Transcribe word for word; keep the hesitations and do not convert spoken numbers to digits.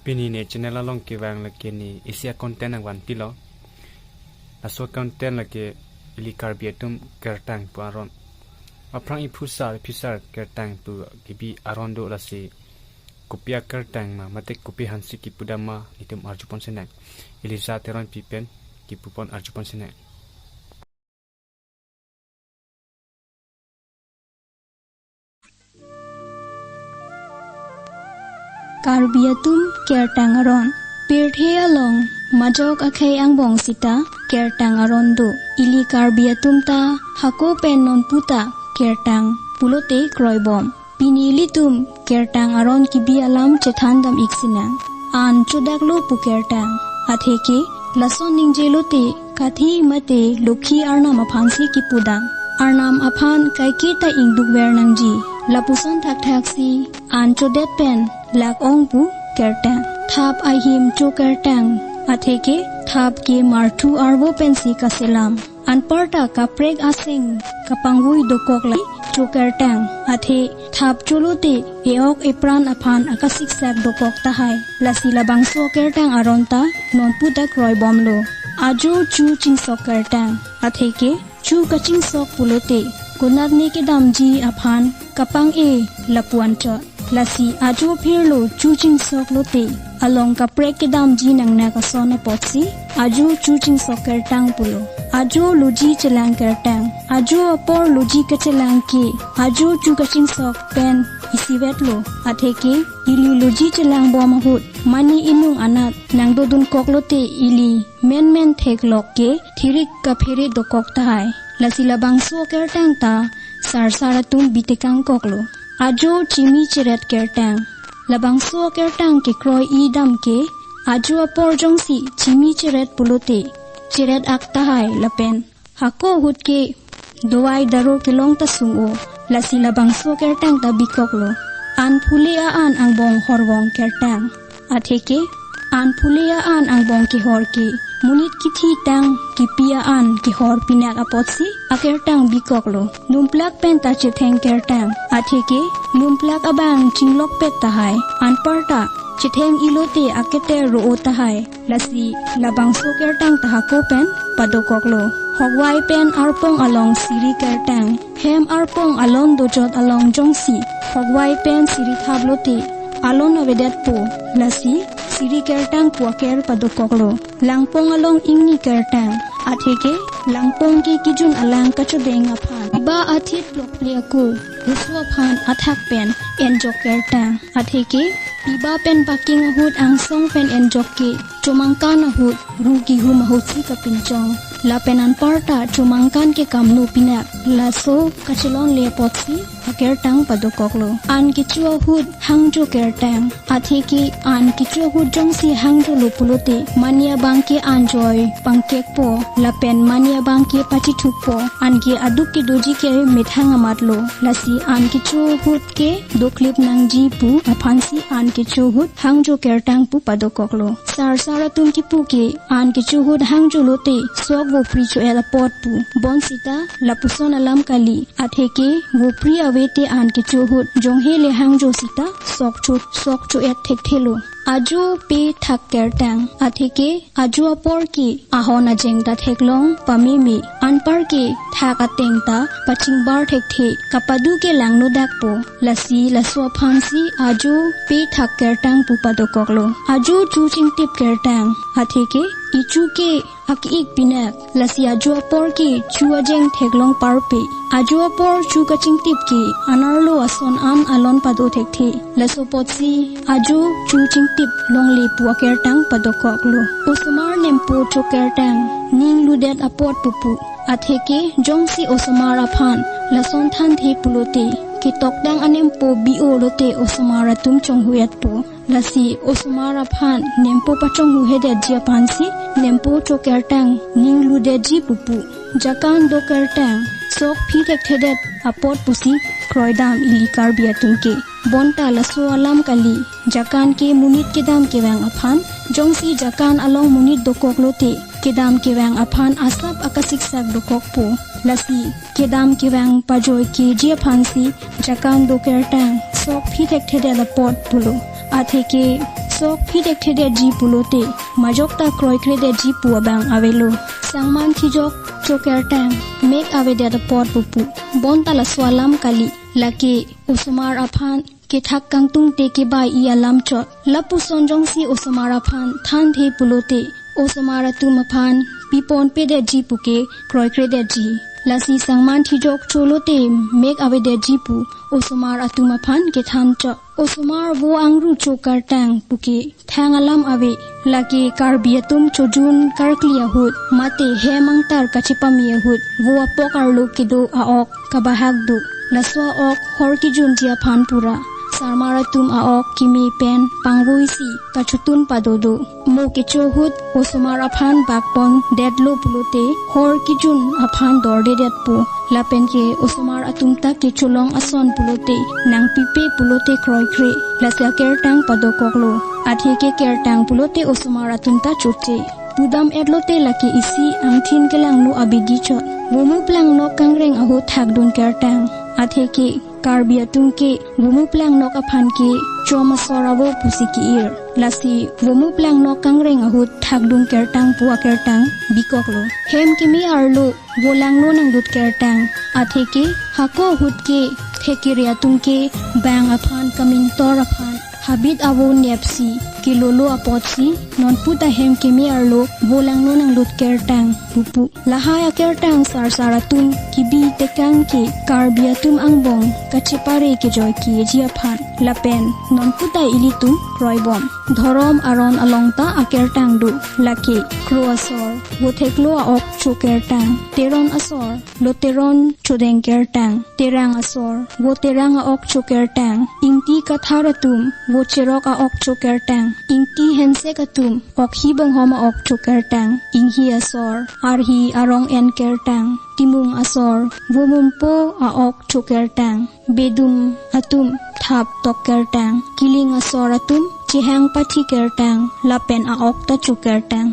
Pini ne channel along kevang lake ne isi a-content nangvanpilo. Laso content lake ili Karbi atum kertang pu aron. Aphrang iphusar, phisar kertang pu kebi aron do, lasi kopi akertang ma, mate kopi aphansi kipudam ma, itum arjupon sinang. Ili Eliza Teronpi pen kipupon, arjupon sinang. Karbi atum kertang aron. Pirthe along majok akhei angbong sita kertang aron do. Ili Karbi atum ta hako pen nonpu ta kertang pulote kroibom. Pini ilitum kertang aron kebi alam chethan dam-ik sinang. An chodaklo pu kertang. Atheke lason ningje lote kathi mate lokhi arnam aphansi kipudam. Arnam aphan kaiketa ingdukver nangji. Lapuson thakthaksi an chodet pen lak-ong pu kertang. Thap ahim cho kertang. Atheke thap ke marthu arvo pensi kaselam. Anparta kaprek aseng kapangvui dokok la cho kertang. Athe thap cholote e-ok epran aphan akasiksak dokok tahai. Lasi labangso kertang aron ta nonpu ta kroibomlo. Ajo chu chingsok kertang. Atheke chu kachingsok pulote konatne kedamji aphan kapang-e lapu anchot. Lasi ajo phirlo chu chingsok lote along kaprek kedamji nangnak ason apotsi ajo chu chingsok kertang pulo. Ajo loji chelang kertang. Ajo apor loji kachelang ke ajo chu kachingsok pen isivetlo. Atheke ili loji chelangbom ahut mane inung anat nangdodunkok lote ili menmen theklok ke thirik kaphere dokok tahai. Lasi labangso kertang ta sarsar atum bitekangkoklo. Ajo chimi cheret kertang. Labangso kertang kekroi-i dam ke ajo apor jongsi chimi cheret pulote cheret-ak tahai lapen hako ahut ke dawai daro kelong ta sung-o. Lasi labangso kertang ta bikoklo. An phule a-an angbong horvong kertang. Atheke an phule a-an angbong kehor ke monit kithi tang kipi a-an kehor pinak apotsi akertang bikoklo. Numplak pen ta chetheng kertang. Atheke numplak abang chinglokpet tahai. Anparta chetheng-i lote aketer ro-o tahai. Lasi labangso kertang ta hako pen padokoklo. Hokvai pen arpong along siri kertang. Hem arpong alon dojot along jongsi hokvai pen siri thap lote alon avedetpo. Lasi siri kertang pu aker padokoklo. Langpong along ingni kertang. Atheke langpong ke kejun alang kachodeng aphan. Ba athit plokple ako, laso aphan athak pen enjok kertang. Atheke piba pen paking ahut angsong pen enjok ke chomangkan ahut ru kihum ahutsi kapinchong. Lapen anparta chomangkan ke kamno pinak. Laso kachelonle apotsi akertang padokoklo. An kecho ahut hangjo kertang. Atheke an kecho ahut jongsi hangjolo pulote mane abang ke anjoi pangkekpo lapen mane abang ke pachithukpo. Anke aduk kedoji ke methang amatlo. Lasi an kecho ahut ke doklip nangji pu aphansi an kecho ahut hangjo kertang pu padokoklo. Sarsar atum kipu ke an kecho ahut hangjo lote sok vopri cho-et apot pu. Bonsita lapuson alam kali. Atheke vopri ave te an kecho ahut jonghele hangjo sita sok cho, sok cho-et thekthelo. Ajo pe thak kertang. Atheke ajo apor ke ahon ajeng ta theklong pameme. Anpar ke thak ateng ta pachingbar thekthe. Kapadu ke langno dakpo. Lasi laso aphansi ajo pe thak kertang pu padokoklo. Ajo chu chingtip kertang. Atheke ichu ke ak-ik pinak. Lasi ajo apor ke chu ajeng theklong parpe. Ajo apor chu kachingtip ke anerlo ason an alon pado thekthe. Laso apotsi ajo chu chingtip longle pu akertang padokoklo. Osomar nempo cho kertang, ning ludet apot pupu. Atheke jongsi osomar aphan lason thanthe pulote, ketokdang anempo bi-o lote osomar atum chonghu-etpo. Lasi osomar aphan nempo pachonghuhedetji aphansi nempo cho kertang, ning ludetji pupu. Jakan do kertang, sok phi thekthedet apot pusi kroidam ili Karbi atum ke. Bonta laso alam kali, jakan ke monit kedam kevang aphan. Jongsi jakan along monit dokok lote, kedam kevang aphan asap akasiksak dokokpo. Lasi kedam kevang pajoi keji aphansi jakan do kertang, sok phi thekthedet apot pulo. Atheke sok phidek thedetji pulote majok ta kroikredetji pu abang avelo. Sangman thijok chokertang mek avedet apot pupu. Bonta laso alam kali, lake osomar aphan kethak kangtungte kebai-i alam chot. Lapuson jongsi osomar aphan thanthe pulote osomar atum aphan piponpedetji puke kroikredetji. Lasi sangman thijok cholote mek avedetji pu osomar atum aphan kethan chot. Osomar vo angru chokertang puke thang alam ave. Lake Karbi atum chojun karkli ahut mate hem angtar kachepame ahut vo apok arlo kedo a-ok kabahak do. Laso a-ok hor kejunji aphan pura sarmar atum a-ok keme pen pangvoisi kachotun pado do. Mo kecho ahut osomar aphan bakpondetlo pulote hor kejun aphan dordedetpo. Lapenke osomar atum ta kecholong ason pulote nangpipe pulote kroikre. Lasi akertang padokoklo. Atheke kertang pulote osomar atum ta choche. Pudam-etlote lake isi angthin kelangno abidi chot. Vomup langnok kangreng ahut thakdun kertang. Atheke Karbi atum ke vomup langnok aphan ke chom asor avo pusi ke-ir. Lasi vomup langnok kangreng ahut thakdun kertang pu akertang bikoklo. Hem keme arlo vo langno nanglut kertang. Atheke hako ahut ke thekere atum ke bang aphan kamintor aphan habit avo nepsi kelolo apotsi nonpu ta hem keme arlo vo langno nanglut kertang pupu. Lahai akertang sarsar atum kebi tekang ke Karbi atum angbong kachepare kejoi keji aphan. Lapen nonpu ta ilitum kroibom. Dhorom aron along ta akertang do. Lake kro asor vo theklo a-ok chokertang. Teron asor lo teron chodeng kertang. Terang asor vo terang a-ok chokertang. Ingti kathar atum vo cherok a-ok chokertang. Ingti hensek atum okhi bonghom a-ok chokertang. Inghi asor arhi arong en kertang. Timung asor vo mumpo a-ok chokertang. Bedum atum thap tok kertang. Kiling asor atum chehang pathi kertang. Lapen a-ok ta chokertang.